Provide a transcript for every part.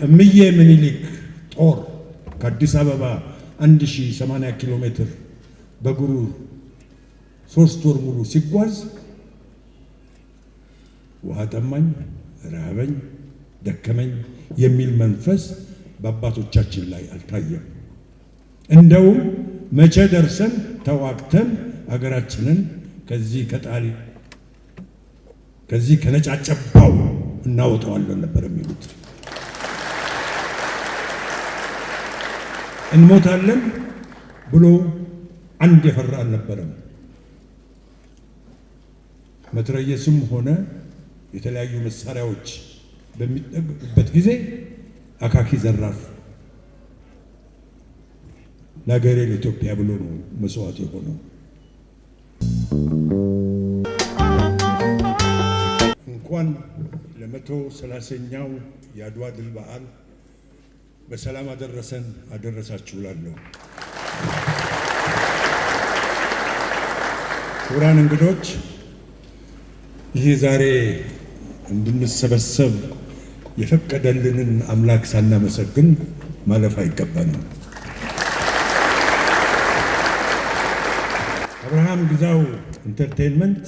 የእምዬ ምኒልክ ጦር ከአዲስ አበባ 1080 ኪሎ ሜትር በእግሩ 3 ወር ሙሉ ሲጓዝ ውሃ ጠማኝ፣ ረሃበኝ፣ ደከመኝ የሚል መንፈስ በአባቶቻችን ላይ አልታየም። እንደውም መቼ ደርሰን ተዋግተን አገራችንን ከዚህ ከጣሊ ከዚህ ከነጫጨባው እናወጣዋለን ነበር የሚሉት። እንሞታለን ብሎ አንድ የፈራ አልነበረም። መትረየስም ሆነ የተለያዩ መሳሪያዎች በሚጠጉበት ጊዜ አካኪ ዘራፍ ለሀገሬ ለኢትዮጵያ ብሎ ነው መስዋዕት የሆነው። እንኳን ለ130ኛው የአድዋ ድል በዓል በሰላም አደረሰን አደረሳችሁ እላለሁ። ክቡራን እንግዶች፣ ይህ ዛሬ እንድንሰበሰብ የፈቀደልንን አምላክ ሳናመሰግን ማለፍ አይገባንም። አብርሃም ግዛው Entertainment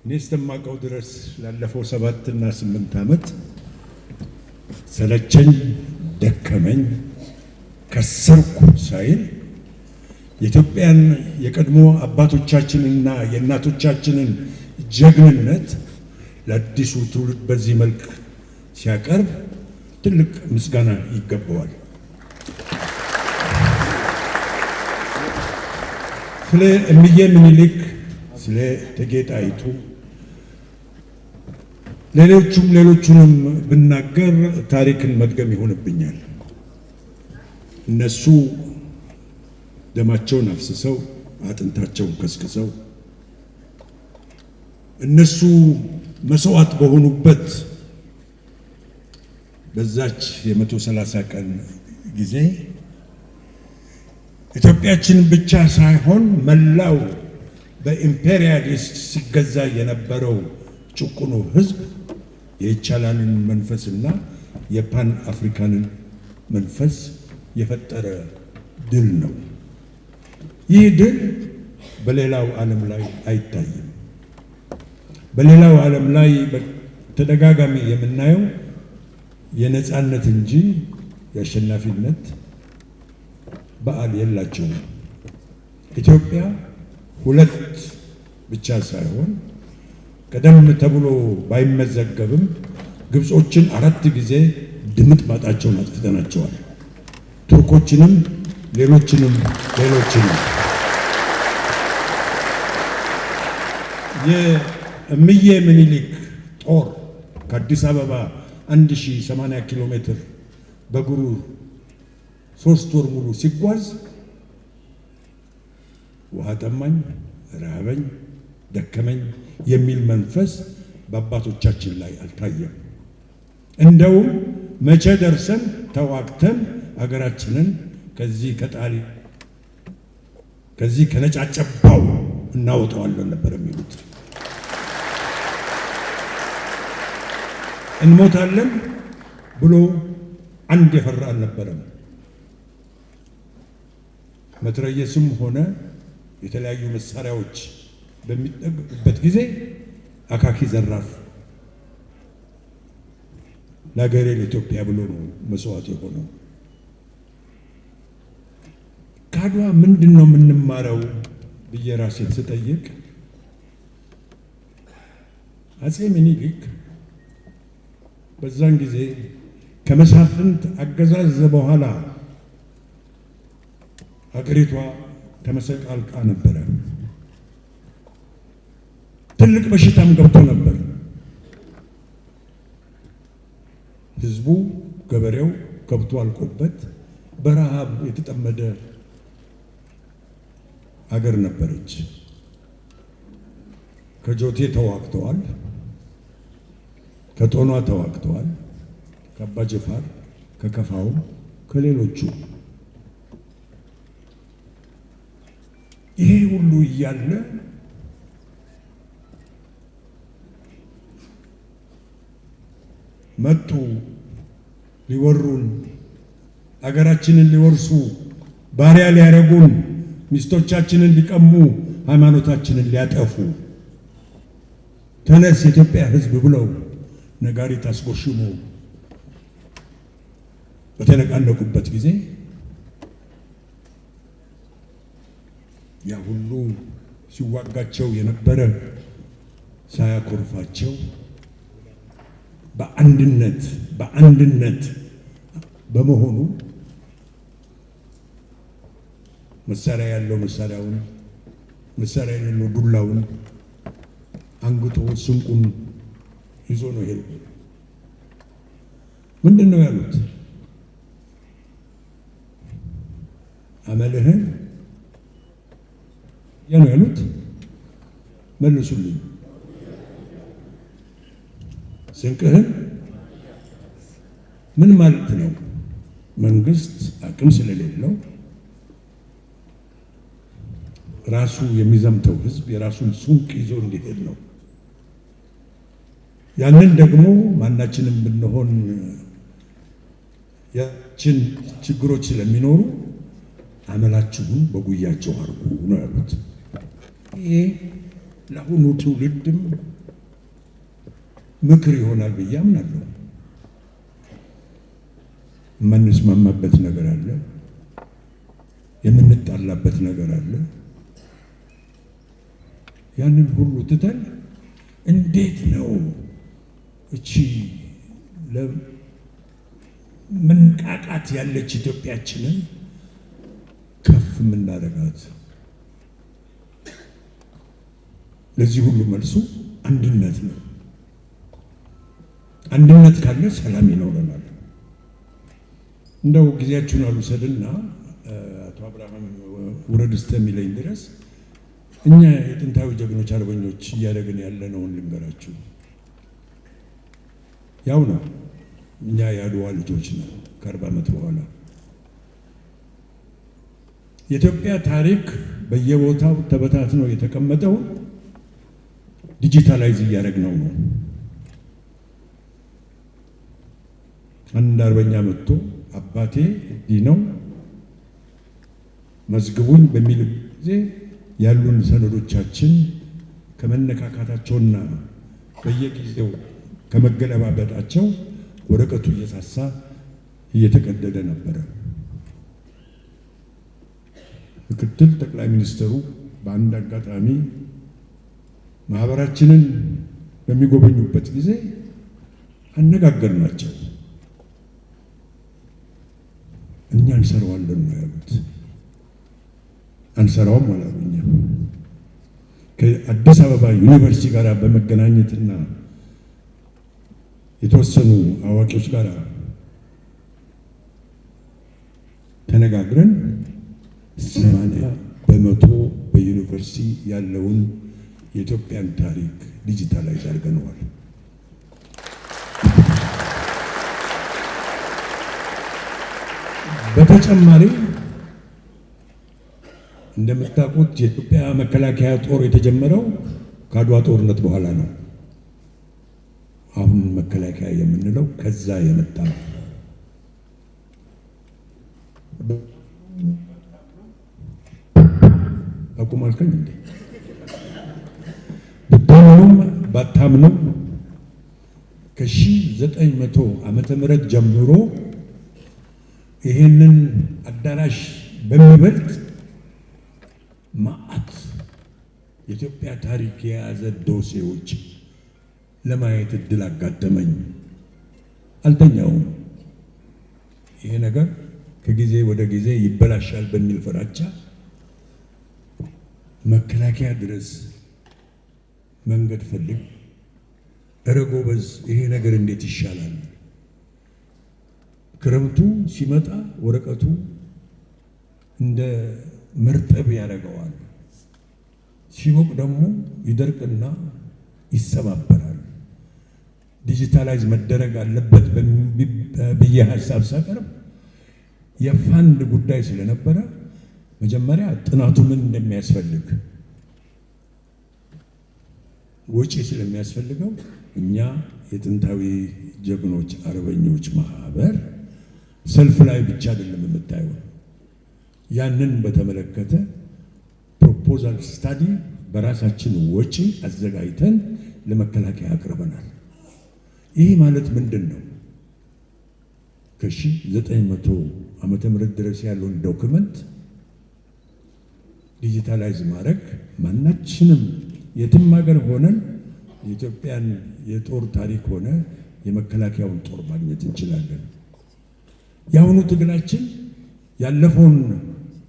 እኔ እስከማውቀው ድረስ ላለፈው 7 እና 8 ዓመት ሰለቸኝ፣ ደከመኝ፣ ከሰርኩ ሳይል የኢትዮጵያን የቀድሞ አባቶቻችንና የእናቶቻችንን ጀግንነት ለአዲሱ ትውልድ በዚህ መልክ ሲያቀርብ ትልቅ ምስጋና ይገባዋል። ስለ እምዬ ምኒልክ፣ ስለ እቴጌ ጣይቱ፣ ሌሎቹም ሌሎቹንም ብናገር ታሪክን መድገም ይሆንብኛል። እነሱ ደማቸውን አፍስሰው አጥንታቸውን ከስክሰው እነሱ መስዋዕት በሆኑበት በዛች የ130 ቀን ጊዜ ኢትዮጵያችን ብቻ ሳይሆን መላው በ imperialist ሲገዛ የነበረው ጭቁኑ ሕዝብ የይቻላልን መንፈስና የፓን አፍሪካንን መንፈስ የፈጠረ ድል ነው። ይህ ድል በሌላው ዓለም ላይ አይታይም። በሌላው ዓለም ላይ በተደጋጋሚ የምናየው የነፃነት እንጂ የአሸናፊነት በዓል የላቸውም። ኢትዮጵያ ሁለት ብቻ ሳይሆን ቀደም ተብሎ ባይመዘገብም ግብጾችን አራት ጊዜ ድምጥ ማጣቸውን አጥፍተናቸዋል። ቱርኮችንም፣ ሌሎችንም ሌሎችንም። የእምዬ ምኒልክ ጦር ከአዲስ አበባ 1080 ኪሎ ሜትር በእግሩ 3 ወር ሙሉ ሲጓዝ ውሃ ጠማኝ፣ ረሃበኝ፣ ደከመኝ የሚል መንፈስ በአባቶቻችን ላይ አልታየም። እንደውም መቼ ደርሰን ተዋግተን አገራችንን ከዚህ ከጣሊ ከዚህ ከነጫጨባው እናወጣዋለን ነበር የሚሉት። እንሞታለን ብሎ አንድ የፈራ አልነበረም። መትረየስም ሆነ የተለያዩ መሳሪያዎች በሚጠጉበት ጊዜ አካኪ ዘራፍ ለሀገሬ ለኢትዮጵያ ብሎ ነው መስዋዕት የሆነው። ከአድዋ ምንድን ነው የምንማረው ብዬ ራሴን ስጠይቅ አፄ ምኒልክ በዛን ጊዜ ከመሳፍንት አገዛዝ በኋላ ሀገሪቷ ተመሰቃልቃ ነበረ። ትልቅ በሽታም ገብቶ ነበር። ህዝቡ፣ ገበሬው ከብቱ አልቆበት በረሃብ የተጠመደ አገር ነበረች። ከጆቴ ተዋግተዋል፣ ከጦኗ ተዋግተዋል፣ ከአባጀፋር፣ ከከፋው፣ ከሌሎቹ። ይሄ ሁሉ እያለ መጡ። ሊወሩን፣ አገራችንን ሊወርሱ፣ ባሪያ ሊያረጉን፣ ሚስቶቻችንን ሊቀሙ፣ ሃይማኖታችንን ሊያጠፉ ተነስ የኢትዮጵያ ሕዝብ ብለው ነጋሪት አስጎሽሞ በተነቃነቁበት ጊዜ ያ ሁሉ ሲዋጋቸው የነበረ ሳያኮርፋቸው በአንድነት በመሆኑ መሳሪያ ያለው መሳሪያውን፣ መሳሪያ የሌለው ዱላውን አንግቶ ስንቁን ይዞ ነው ሄዱ። ምንድን ነው ያሉት? አመልህን ያ ነው ያሉት። መልሱልኝ። ስንቅህን ምን ማለት ነው? መንግስት አቅም ስለሌለው ራሱ የሚዘምተው ህዝብ የራሱን ስንቅ ይዞ እንዲሄድ ነው። ያንን ደግሞ ማናችንም ብንሆን ያችን ችግሮች ስለሚኖሩ አመላችሁን በጉያችሁ አድርጉ ነው ያሉት። ይሄ ለአሁኑ ትውልድም ምክር ይሆናል ብዬ አምናለሁ። የማንስማማበት ነገር አለ፣ የምንጣላበት ነገር አለ። ያንን ሁሉ ትተን እንዴት ነው እቺ ለመንቃቃት ያለች ኢትዮጵያችንን ከፍ የምናደርጋት? ለዚህ ሁሉ መልሱ አንድነት ነው። አንድነት ካለ ሰላም ይኖረናል። እንደው ጊዜያችሁን አልውሰድና አቶ አብርሃም ውረድ እስከሚለኝ ድረስ እኛ የጥንታዊ ጀግኖች አርበኞች እያደረግን ያለነውን ልንገራችሁ። ያው ነው፣ እኛ የአድዋ ልጆች ነው። ከ40 ዓመት በኋላ የኢትዮጵያ ታሪክ በየቦታው ተበታትኖ የተቀመጠው digitalize እያደረግነው ነው። አንድ አርበኛ መጥቶ አባቴ እንዲህ ነው መዝግቡኝ በሚል ጊዜ ያሉን ሰነዶቻችን ከመነካካታቸውና በየጊዜው ከመገለባበጣቸው ወረቀቱ እየሳሳ እየተቀደደ ነበረ። ምክትል ጠቅላይ ሚኒስትሩ በአንድ አጋጣሚ ማህበራችንን በሚጎበኙበት ጊዜ አነጋገርናቸው። እኛ እንሰራዋለን ነው ያሉት። አንሰራውም አላሉኝም። ከአዲስ አበባ ዩኒቨርሲቲ ጋር በመገናኘትና የተወሰኑ አዋቂዎች ጋር ተነጋግረን 80% በዩኒቨርሲቲ ያለውን የኢትዮጵያን ታሪክ digitalize አድርገነዋል። በተጨማሪ እንደምታውቁት የኢትዮጵያ መከላከያ ጦር የተጀመረው ከአድዋ ጦርነት በኋላ ነው። አሁን መከላከያ የምንለው ከዛ የመጣ ነው። አቁም አልከኝ እንዴ? ብታምኑም ባታምኑም ከ1900 ዓመተ ምህረት ጀምሮ ይሄንን አዳራሽ በሚበልጥ ማአት የኢትዮጵያ ታሪክ የያዘ ዶሴዎች ለማየት እድል አጋጠመኝ። አልተኛውም። ይሄ ነገር ከጊዜ ወደ ጊዜ ይበላሻል በሚል ፍራቻ መከላከያ ድረስ መንገድ ፈልግ፣ እረ ጎበዝ፣ ይሄ ነገር እንዴት ይሻላል? ክረምቱ ሲመጣ ወረቀቱ እንደ መርጠብ ያደርገዋል። ሲሞቅ ደግሞ ይደርቅና ይሰባበራል። digitalize መደረግ አለበት ብዬ ሀሳብ ሳቀርብ የፋንድ ጉዳይ ስለነበረ መጀመሪያ ጥናቱ ምን እንደሚያስፈልግ ወጪ ስለሚያስፈልገው እኛ የጥንታዊ ጀግኖች አርበኞች ማህበር ሰልፍ ላይ ብቻ አይደለም የምታየው። ያንን በተመለከተ proposal study በራሳችን ወጪ አዘጋጅተን ለመከላከያ አቅርበናል። ይህ ማለት ምንድን ነው? ከ1900 ዓመተ ምህረት ድረስ ያለውን document digitalize ማድረግ፣ ማናችንም የትም ሀገር ሆነን የኢትዮጵያን የጦር ታሪክ ሆነ የመከላከያውን ጦር ማግኘት እንችላለን። የአሁኑ ትግላችን ያለፈውን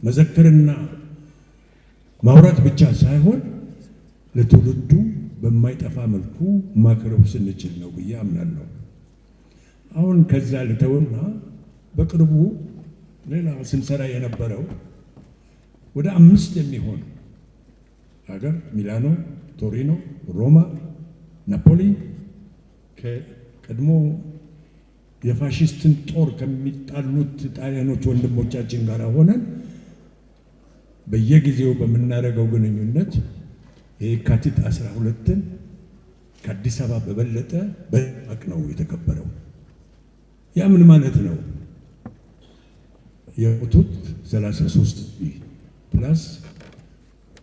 መዘክርና ማውራት ብቻ ሳይሆን ለትውልዱ በማይጠፋ መልኩ ማቅረብ ስንችል ነው ብዬ አምናለሁ። አሁን ከዛ ልተውና በቅርቡ ሌላ ስንሰራ የነበረው ወደ አምስት የሚሆን ሀገር፣ ሚላኖ፣ ቶሪኖ፣ ሮማ፣ ናፖሊ፣ ከቀድሞ የፋሽስትን ጦር ከሚጣሉት ጣሊያኖች ወንድሞቻችን ጋር ሆነን በየጊዜው በምናደርገው ግንኙነት የካቲት 12ን ከአዲስ አበባ በበለጠ በደማቅ ነው የተከበረው። ያ ምን ማለት ነው? የሞቱት 33 plus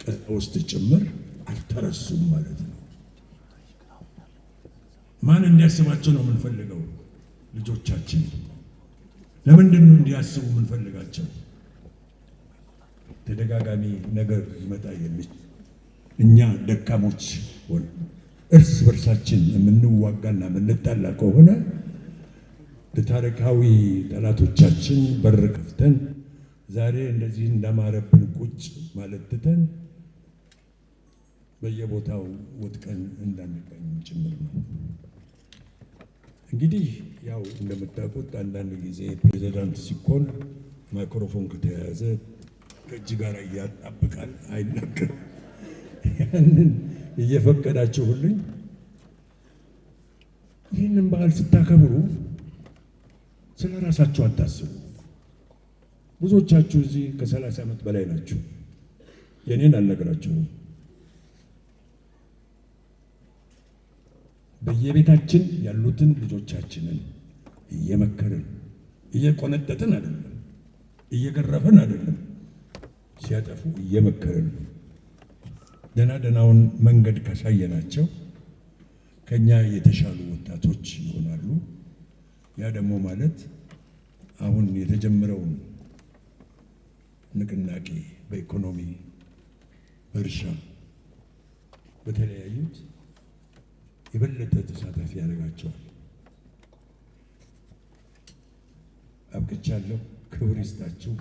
ቀሳውስት ጭምር አልተረሱም ማለት ነው። ማን እንዲያስባቸው ነው የምንፈልገው? ልጆቻችን። ለምንድን ነው እንዲያስቡ የምንፈልጋቸው? ተደጋጋሚ ነገር ሊመጣ የሚችል እኛ ደካሞች ሆነ እርስ በርሳችን የምንዋጋና የምንጣላ ከሆነ ለታሪካዊ ጠላቶቻችን በር ከፍተን ዛሬ እንደዚህ እንዳማረብን ቁጭ ማለት ትተን በየቦታው ወድቀን እንዳንገኝ ጭምር ነው። እንግዲህ ያው እንደምታውቁት አንዳንድ ጊዜ ፕሬዚዳንት ሲኮን ማይክሮፎን ከተያዘ ከእጅ ጋር እያጣብቃል፣ አይናገርም። ያንን እየፈቀዳችሁልኝ ይህንን በዓል ስታከብሩ ስለ ራሳችሁ አታስቡ። ብዙዎቻችሁ እዚህ ከ30 ዓመት በላይ ናችሁ። የኔን አልነግራችሁም። በየቤታችን ያሉትን ልጆቻችንን እየመከርን፣ እየቆነጠጥን አይደለም፣ እየገረፍን አይደለም፣ ሲያጠፉ እየመከርን ደህና ደህናውን መንገድ ካሳየናቸው ከኛ የተሻሉ ወጣቶች ይሆናሉ። ያ ደግሞ ማለት አሁን የተጀመረውን ንቅናቄ በኢኮኖሚ፣ በእርሻ፣ በተለያዩት የበለጠ ተሳታፊ ያደርጋቸዋል። አብቅቻለሁ። ክብር ይስጣችሁ።